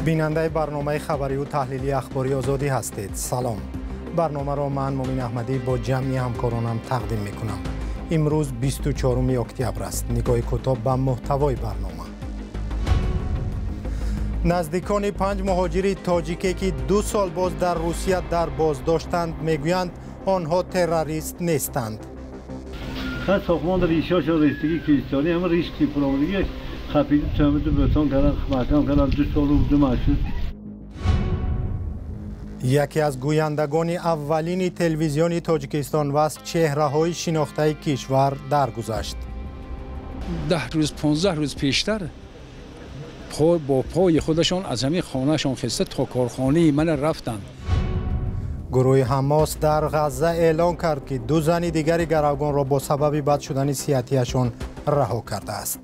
Бинандаи барномаи хабарию таҳлилии Ахбори Озодӣ ҳастед. Салом. Барномаро ман, Мумин Аҳмадӣ, бо ҷамъи ҳамкоронам тақдим мекунам. Имрӯз 24 октябр аст. Нигоҳи кӯтоҳ ба муҳтавои барнома. Наздикони 5 муҳоҷири тоҷике, ки 2 сол боз дар Русия дар боздоштанд, мегӯянд, онҳо террорист нестанд. Сохмон ришошо рестигӣ кристиёнӣ ҳама риш дипломдиги хапиди тӯмиду бетон кардан, маҳкам кардан, 2 солу 2 моҳ шуд. Яке аз гӯяндагони аввалини телевизиони Тоҷикистон ва аз чеҳраҳои шинохтаи кишвар даргузашт. 10 рӯз, 15 рӯз пештар бо пои худашон аз ҳамин хонаашон хеста то корхонаи ман рафтанд. Гурӯҳи Ҳамос дар Ғазза эълон кард, ки 2 зани дигари гаравгонро бо сабаби бад шудани сиҳатияшон раҳо кардааст.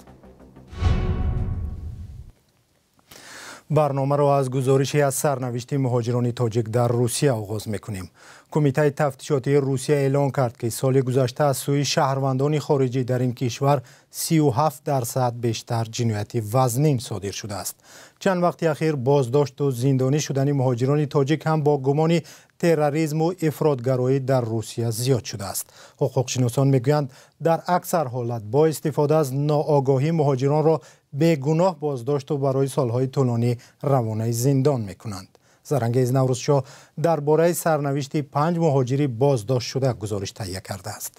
Барномаро аз гузориши аз сарнавишти муҳоҷирони тоҷик дар Русия оғоз мекунем. Кумитаи тафтишотии Русия эълон кард, ки соли гузашта аз сӯи шаҳрвандони хориҷӣ дар ин кишвар 37% бештар ҷинояти вазнин содир шудааст. Чанд вақти ахир боздошту зиндонӣ шудани муҳоҷирони тоҷик ҳам бо гумони терроризму ифротгароӣ дар Русия зиёд шудааст. Ҳуқуқшиносон мегӯянд, дар аксар ҳолат бо истифода аз ноогоҳӣ муҳоҷиронро бегуноҳ боздошту барои солҳои тӯлонӣ равонаи зиндон мекунанд. Зарангез Наврӯзшоҳ дар бораи сарнавишти 5 муҳоҷири боздоштшуда гузориш таҳия кардааст.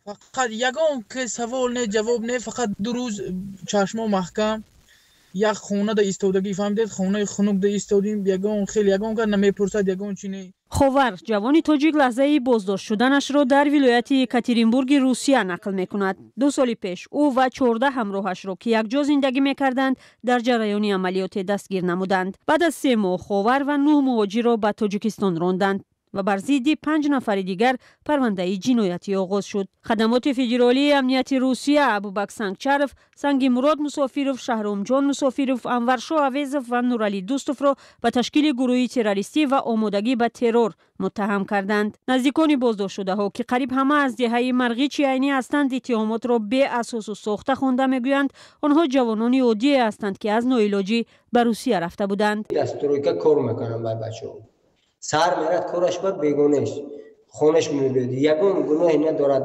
Фақат ягон ки савол не, ҷавоб не, фақат 2 рӯз чашмо маҳкам, як хонада истодагӣ, фаҳмидед, хонаи хунукда истодим, ягон хел, ягон кас намепурсад, ягон чи не. Ховар, ҷавони тоҷик, лаҳзаи боздошт шуданашро дар вилояти Екатеринбурги Русия нақл мекунад. 2 соли пеш ӯ ва 14 ҳамроҳашро, ки якҷо зиндагӣ мекарданд, дар ҷараёни амалиёте дастгир намуданд. Баъд аз 3 моҳ Ховар ва 9 муҳоҷирро ба Тоҷикистон ронданд ва бар зидди 5 нафари дигар парвандаи ҷиноятӣ оғоз шуд. Хадамоти федералии амнияти Русия Абубак Сангчаров, Сангимурод Мусофиров, Шаҳромҷон Мусофиров, Анваршо Авезов ва Нуралӣ Дустовро ба ташкили гурӯҳи террористӣ ва омодагӣ ба террор муттаҳам карданд. Наздикони боздоштшудаҳо, ки қариб ҳама аз деҳаи Марғичи Айнӣ ҳастанд, иттиҳомотро беасосу сохта хонда мегӯянд, онҳо ҷавонони оддие ҳастанд, ки аз ноилоҷӣ ба Русия рафта буданд. Дастуройка кор мекунам бар бачаҳо. Сар мерад кораш ба бегонаш, хонаш мебиёд, ягон гуноҳе надорад.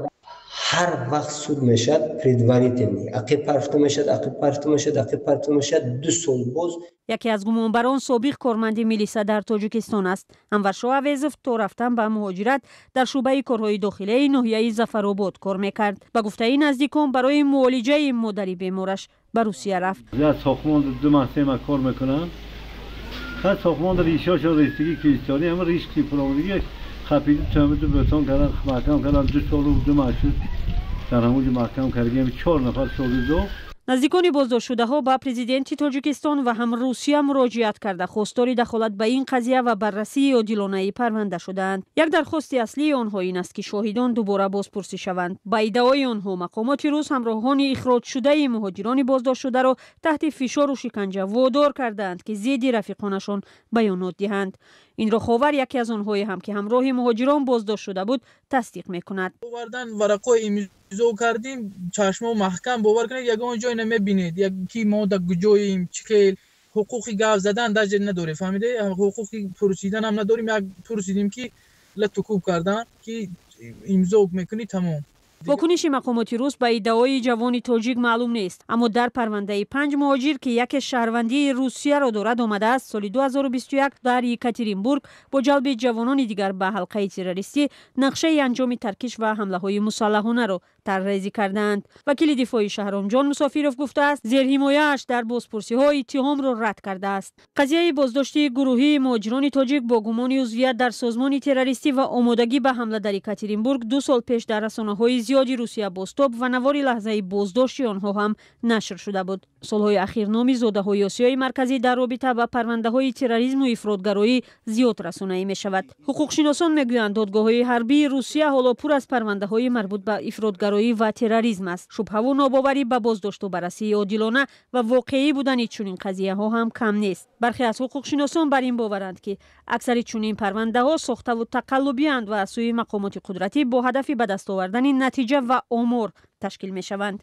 Ҳар вақт суд мешад, предварительный ақиб парфта мешад, ақиб парфта мешад, ақиб парфта мешад, 2 сол боз. Яке аз гумонбарон собиқ корманди милиса дар Тоҷикистон аст. Анваршо Авезов то рафтан ба муҳоҷират дар шӯъбаи корҳои дохилияи ноҳияи Зафаробод кор мекард. Ба гуфтаи наздикон, барои муолиҷаи модари бемораш ба Русия рафт. Сохмон 2 моҳ, 3 моҳ кор мекунанд. Сохмон ришошо рестигӣ кристиёнӣ ҳама риш дипломдиги хапиди тӯмиду бетон кардан, маҳкам кардан, 2 солу 2 моҳ шуд. Дар ҳамон ҷо маҳкам кардем 4 нафар шогирдо. Наздикони боздоштшудаҳо ба президенти Тоҷикистон ва ҳам Русия муроҷиат карда, хостори дахолат ба ин қазия ва баррасии одилонаи парванда шудаанд. Як дархости аслии онҳо ин аст, ки шоҳидон дубора бозпурсӣ шаванд. Ба иддаои онҳо, мақомоти рус ҳамроҳони ихроҷшудаи муҳоҷирони боздоштшударо таҳти фишору шиканҷа водор кардаанд, ки зидди рафиқонашон баёнот диҳанд. Инро Ховар, яке аз онҳое ҳам, ки ҳамроҳи муҳоҷирон боздошт шуда буд, тасдиқ мекунад. Овардан варақҳои имзо кардем, чашмо маҳкам, бовар кунед, ягон ҷой намебинед, ки мо дар куҷоем, чӣ хел ҳуқуқи гап задан даже надорем, фаҳмиде, ҳуқуқи пурсидан ҳам надорем. Як пурсидем, ки латукӯб кардан, ки имзо мекунӣ, тамом. Вокуниши мақомоти рус ба иддаои ҷавони тоҷик маълум нест, аммо дар парвандаи 5 муҳоҷир, ки яке шаҳрвандии Русияро дорад, омадааст, соли 2021 дар Екатеринбург бо ҷалби ҷавонони дигар ба ҳалқаи террористӣ нақшаи анҷоми таркиш ва ҳамлаҳои мусаллаҳонаро тарҳрезӣ кардаанд. Вакили дифои Шаҳромҷон Мусофиров гуфтааст, зерҳимояаш дар бозпурсиҳо иттиҳомро рад кардааст. Қазияи боздошти гурӯҳии муҳоҷирони тоҷик бо гумони узвият дар созмони террористӣ ва омодагӣ ба ҳамла дар Екатеринбург 2 сол пеш дар расонаҳои зиёди Русия бозтоб ва навори лаҳзаи боздошти онҳо ҳам нашр шуда буд. Солҳои ахир номи зодаҳои Осиёи Марказӣ дар робита ба парвандаҳои терроризму ифротгароӣ зиёд расонаӣ мешавад. Ҳуқуқшиносон мегӯянд, додгоҳҳои ҳарбии Русия ҳоло пур аз парвандаҳои марбут ба ифротгароӣ ва терроризм аст. Шубҳаву нобоварӣ ба боздошту баррасии одилона ва воқеӣ будани чунин қазияҳо ҳам кам нест. Бархе аз ҳуқуқшиносон бар ин боваранд, ки аксари чунин парвандаҳо сохтаву тақаллубиянд ва аз сӯи мақомоти қудратӣ бо ҳадафи ба даст овардани натиҷа ва омор ташкил мешаванд.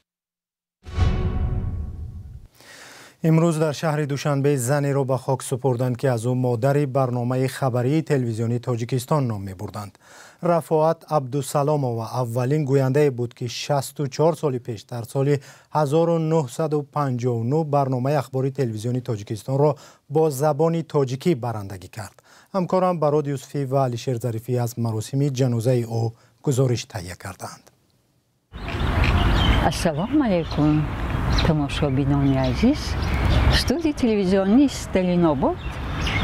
Имрӯз дар шаҳри Душанбе занеро ба хок супурданд, ки аз ӯ модари барномаи хабарии телевизиони Тоҷикистон ном мебурданд. Рафоат Абдусаломова аввалин гӯяндае буд, ки 64 соли пеш дар соли 1959 барномаи ахбори телевизиони Тоҷикистонро бо забони тоҷикӣ барандагӣ кард. Ҳамкорам Барод Юсуфӣ ва Алишер Зарифӣ аз маросими ҷанозаи ӯ гузориш таҳия кардаанд. Ассалому алайкум, тамошобинони азиз. Студияи телевизионии Сталинобод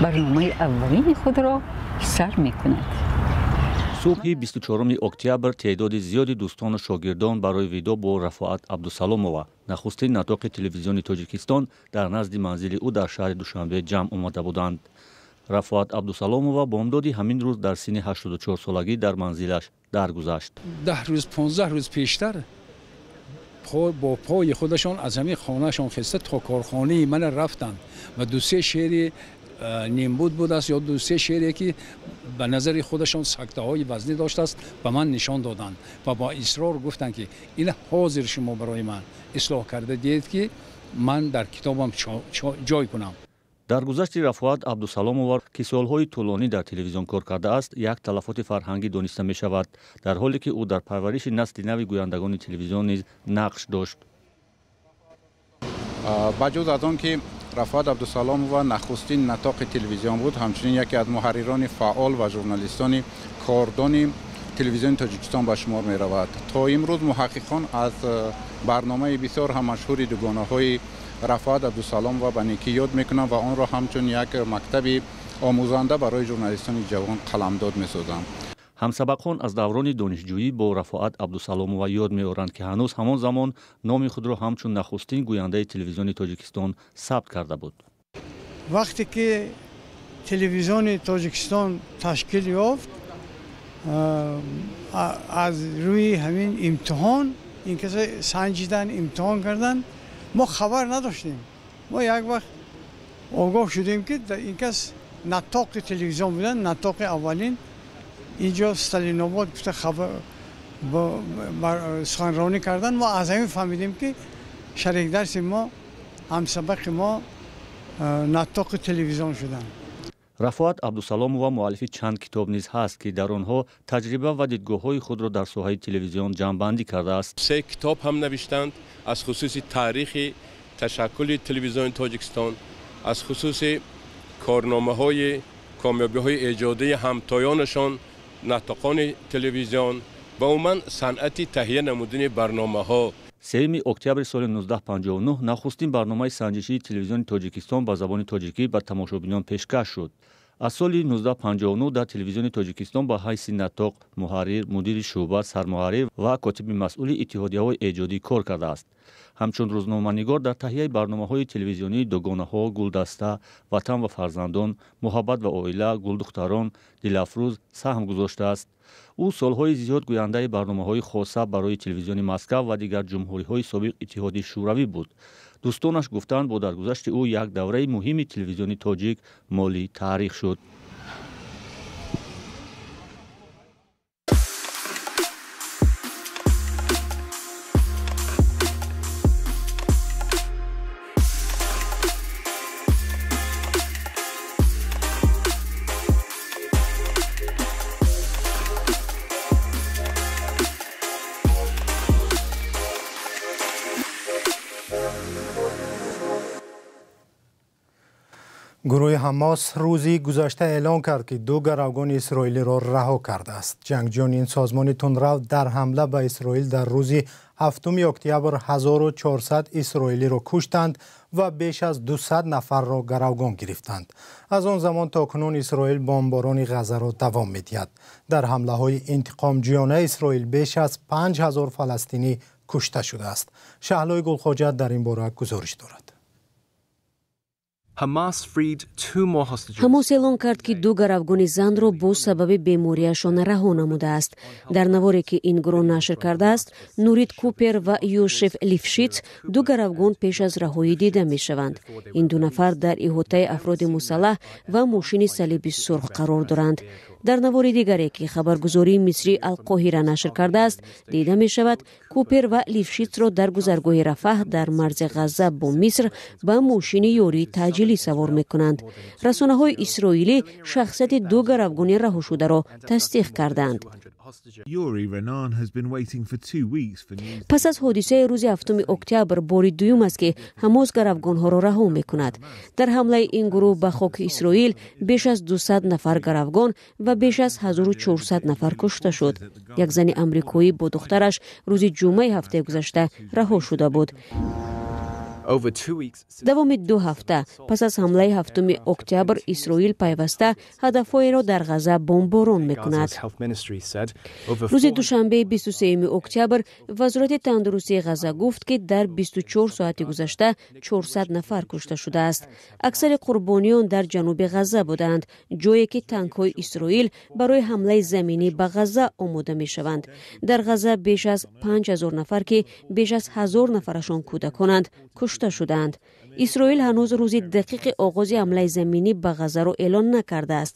барномаи аввалини худро сар мекунад. Субҳи 24 октябр теъдоди зиёди дӯстону шогирдон барои видо бо Рафоат Абдусаломова, нахустин натоқи телевизиони Тоҷикистон, дар назди манзили ӯ дар шаҳри Душанбе ҷамъ омада буданд. Рафоат Абдусаломова бомдоди ҳамин рӯз дар синни 84 солагӣ дар манзилаш даргузашт. 10 рӯз, 15 рӯз пештар бо пои худашон аз ҳамин хонаашон хеста то корхонаи ман рафтанд ва ду-се шеъри нимбуд будааст ё ду-се шеъре ки ба назари худашон сактаҳои вазнӣ доштааст, ба ман нишон доданд ва бо исрор гуфтанд, ки ин ҳозир шумо барои ман ислоҳ карда диҳед, ки ман дар китобам ҷой кунам. Даргузашти Рафоат Абдусаломова, ки солҳои тӯлонӣ дар телевизион кор кардааст, як талафоти фарҳангӣ дониста мешавад, дар ҳоле ки ӯ дар парвариши насли нави гӯяндагони телевизион низ нақш дошт. Ба ҷуз аз он ки Рафоат Абдусаломова нахустин натоқи телевизион буд, ҳамчунин яке аз муҳаррирони фаъол ва журналистони кордони телевизиони Тоҷикистон ба шумор меравад. То имрӯз муҳаққиқон аз барномаи бисёр ҳам машҳури дугонаҳои Рафоат Абдусаломова ба некӣ ёд мекунанд ва онро ҳамчун як мактаби омӯзанда барои журналистони ҷавон қаламдод месозанд. Ҳамсабақон аз даврони донишҷӯӣ бо Рафоат Абдусаломова ёд меоранд, ки ҳанӯз ҳамон замон номи худро ҳамчун нахустин гӯяндаи телевизиони Тоҷикистон сабт карда буд. Вақте ки телевизиони Тоҷикистон ташкил ёфт, аз рӯи ҳамин имтиҳон ин каса санҷидан, имтиҳон кардан, мо хабар надоштем. Мо як вақт огоҳ шудем, ки ин кас натоқи телевизион будан, натоқи аввалин инҷо Сталинобод гуфта хабар суханронӣ кардан. Мо аз ҳамин фаҳмидем, ки шарикдарси мо, ҳамсабақи мо натоқи телевизион шуданд. Рафоат Абдусаломова муаллифи чанд китоб низ ҳаст, ки дар онҳо таҷриба ва дидгоҳҳои худро дар соҳаи телевизион ҷамъбандӣ кардааст. 3 китоб ҳам навиштанд аз хусуси таърихи ташаккули телевизиони Тоҷикистон, аз хусуси корномаҳои комёбиҳои эҷодии ҳамтоёнашон, натоқони телевизион ва умуман санъати таҳия намудани барномаҳо. 3 октябри соли 1959 нахустин барномаи санҷишии телевизиони Тоҷикистон ба забони тоҷикӣ ба тамошобинон пешкаш шуд. Аз соли 1959 дар телевизиони Тоҷикистон ба ҳайси натоқ, муҳаррир, мудири шӯъба, сармуҳаррир ва котиби масъули иттиҳодияҳои эҷодӣ кор кардааст. Ҳамчун рӯзноманигор дар таҳияи барномаҳои телевизионии дугонаҳо, Гулдаста, Ватан ва фарзандон, Муҳаббат ва оила, Гулдухтарон, Дилафрӯз саҳм гузоштааст. Ӯ солҳои зиёд гӯяндаи барномаҳои хоса барои телевизиони Москав ва дигар ҷумҳуриҳои собиқ Иттиҳоди Шӯравӣ буд. Дӯстонаш гуфтанд, бо даргузашти ӯ як давраи муҳими телевизиони тоҷик моли таърих шуд. Гурӯҳи Ҳамос рӯзи гузашта эълон кард, ки ду гаравгони исроилиро раҳо кардааст. Ҷангҷӯёни ин созмони тундрав дар ҳамла ба Исроил дар рӯзи 7 октябр 1400 исроилиро куштанд ва беш аз 200 нафарро гаравгон гирифтанд. Аз он замон то кунун Исроил бомборони Ғазаро давом медиҳад. Дар ҳамлаҳои интиқомҷӯёнаи Исроил беш аз 5000 фаластинӣ кушта шудааст. Шаҳлои Гулхоҷа дар ин бора гузориш дорад. Ҳамос эълон кард, ки ду гаравгони занро бо сабаби бемориашон раҳо намудааст. Дар наворе, ки ин гурӯҳ нашр кардааст, Нурит Купер ва Юшеф Лифшиц, ду гаравгон, пеш аз раҳоӣ дида мешаванд. Ин ду нафар дар иҳотаи афроди мусаллаҳ ва мошини Салиби Сурх қарор доранд. Дар навори дигаре, ки хабаргузории мисрии Алқоҳира нашр кардааст, дида мешавад, Купер ва Лифшитсро дар гузаргоҳи Рафаҳ дар марзи Ғазза бо Миср ба мошини ёрии таъҷилӣ савор мекунанд. Расонаҳои исроилӣ шахсияти ду гаравгони раҳошударо тасдиқ карданд. Пас аз ҳодисаи рӯзи 7 октябр бори дуюм аст, ки Ҳамос гаравгонҳоро раҳо мекунад. Дар ҳамлаи ин гурӯҳ ба хоки Исроил беш аз 200 нафар гаравгон ва беш аз 1400 нафар кушта шуд. Як зани амрикоӣ бо духтараш рӯзи ҷумъаи ҳафтаи гузашта раҳо шуда буд. Давоми 2 ҳафта пас аз ҳамлаи 7 октябр Исроил пайваста ҳадафҳоеро дар Ғазза бомборон мекунад. Рӯзи душанбеи 23 октябр Вазорати тандурустии Ғазза гуфт, ки дар 24 соати гузашта 400 нафар кушта шудааст. Аксари қурбониён дар ҷануби Ғазза буданд, ҷое ки танкҳои Исроил барои ҳамлаи заминӣ ба Ғазза омода мешаванд. Дар Ғазза беш аз 5000 нафар, ки беш аз 1000 нафарашон кӯдаконанд, кушта шуданд. Исроил ҳанӯз рӯзи дақиқи оғози ҳамлаи заминӣ ба Ғаззаро эълон накардааст.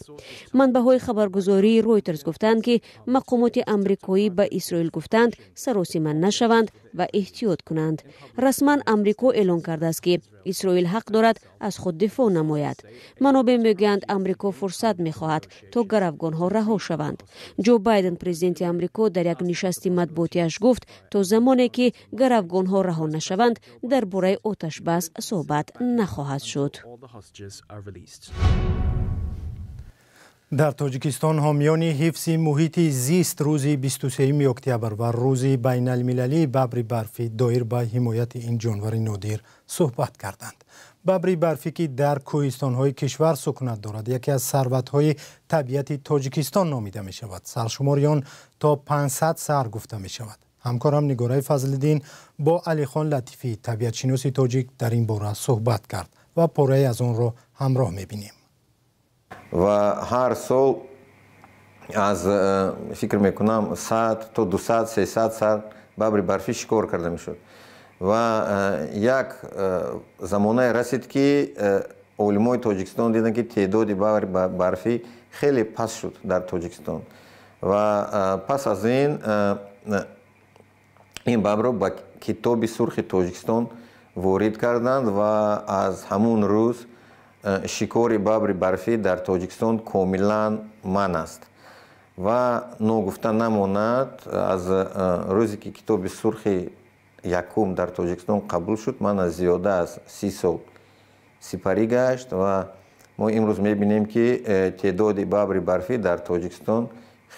Манбаъҳои хабаргузории Ройтерс гуфтанд, ки мақомоти амрикоӣ ба Исроил гуфтанд, саросима нашаванд ва эҳтиёт кунанд. Расман Амрико эълон кардааст, ки Исроил ҳақ дорад аз худ дифоъ намояд. Манобеъ мегӯянд, Амрико фурсат мехоҳад, то гаравгонҳо раҳо шаванд. Ҷо Байден, президенти Амрико, дар як нишасти матбуотиаш гуфт, то замоне ки гаравгонҳо раҳо нашаванд, дар бораи оташбас суҳбат нахоҳад шуд. Дар Тоҷикистон ҳомиёни ҳифзи муҳити зист рӯзи 23 октябр ва рӯзи байналмилалии бабри барфӣ доир ба ҳимояти ин ҷонвари нодир суҳбат карданд. Бабри барфӣ, ки дар кӯҳистонҳои кишвар сукунат дорад, яке аз сарватҳои табиати Тоҷикистон номида мешавад. Саршумори он то 500 сар гуфта мешавад. Ҳамкорам Нигораи Фазлиддин бо Алихон Латифӣ, табиатшиноси тоҷик, дар ин бора суҳбат кард ва порае аз онро ҳамроҳ мебинем. Ва ҳар сол аз фикр мекунам 100 то 200 300 сар бабри барфӣ шикор карда мешуд. Ва як замонае расид, ки олимои Тоҷикистон диданд, ки теъдоди бабри барфӣ хеле паст шуд дар Тоҷикистон. Ва пас аз ин бабрро ба Китоби сурхи Тоҷикистон ворид карданд ва аз ҳамун рӯз шикори бабри барфӣ дар Тоҷикистон комилан манъ аст. Ва ногуфта намонад, аз рӯзе ки Китоби сурхи якум дар Тоҷикистон қабул шуд, ман аз зиёда аз 30 сол сипарӣ гашт ва мо имрӯз мебинем, ки теъдоди бабри барфӣ дар Тоҷикистон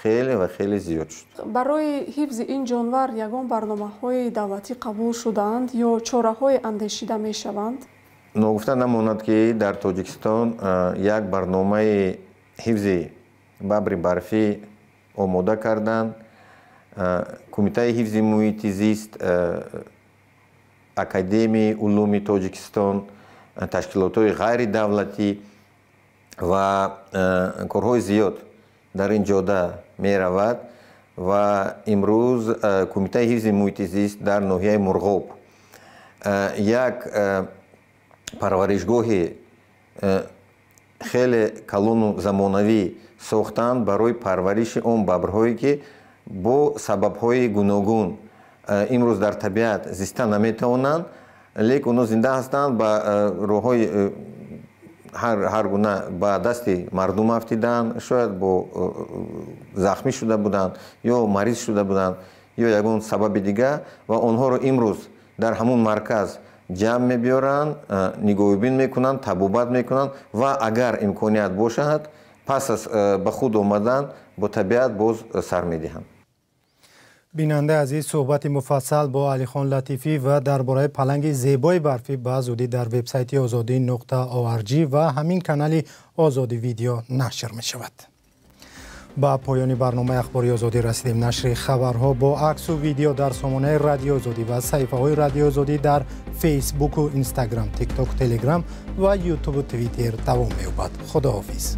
хеле ва хеле зиёд шуд. Барои ҳифзи ин ҷонвар ягон барномаҳои давлатӣ қабул шудаанд ё чораҳое андешида мешаванд? Ногуфта намонад, ки дар Тоҷикистон як барномаи ҳифзи бабри барфӣ омода карданд. Кумитаи ҳифзи муҳити зист, Академияи улуми Тоҷикистон, ташкилотҳои ғайридавлатӣ ва корҳои зиёд дар ин ҷода меравад. Ва имрӯз Кумитаи ҳифзи муҳити зист дар ноҳияи Мурғоб як парваришгоҳи хеле калону замонавӣ сохтанд барои парвариши он бабрҳое, ки бо сабабҳои гуногун имрӯз дар табиат зиста наметавонанд, лекин онҳо зинда ҳастанд, ба роҳҳои ҳар гуна ба дасти мардум афтиданд, шояд бо захмӣ шуда буданд ё мариз шуда буданд ё ягон сабаби дигар, ва онҳоро имрӯз дар ҳамун марказ ҷамъ мебиёранд, нигоҳубин мекунанд, табобат мекунанд ва агар имконият бошад, пас аз ба худ омадан бо табиат боз сар медиҳанд. Бинандаи азиз, суҳбати муфассал бо Алихон Латифӣ ва дар бораи паланги зебои барфӣ ба зудӣ дар вебсайти озодӣ.org ва ҳамин канали Озодӣ видео нашр мешавад. Ба поёни барномаи Ахбори Озодӣ расидем. Нашри хабарҳо бо аксу видео дар сомонаи Радиои Озодӣ ва саҳифаҳои Радиои Озодӣ дар Фейсбуку, Инстаграм, Тикток, Телеграм ва Ютубу Твиттер давом меёбад. Худоҳофиз.